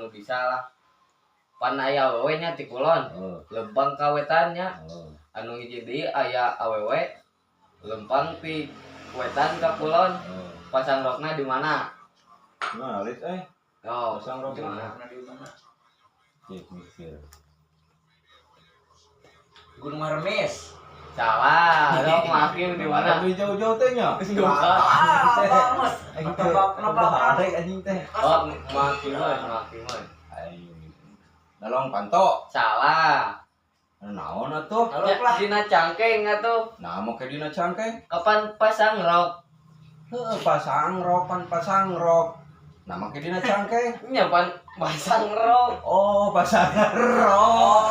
Anu bisa lah. Pan aya awewe nya ti kulon. Oh, Lempang ka wetan nya. Oh. Anu hiji deui aya awewe lempang ti wetan ka kulon. Oh. Pasang rokna di mana? Nah, alit eh. Oh, Pasang rokna. di mana? Di mana? Cik mikir. Gunung Hermes. Salah, rok makin di mana? Lebih jauh-jauh teh nya. Ah, Mas. Aing teh Tebak nebak. bahare anjing teh. Oh, makin we, makin we. Aing. Lalong panto. Salah. Naon atuh? Halo Ya, lah. dina cangkeng atuh. Nah, mau ke dina cangkeng? Kapan pasang rok? Heeh, pasang rok pan pasang rok. Nah, make dina cangkeng. Nya pan pasang rok. Oh, pasang rok.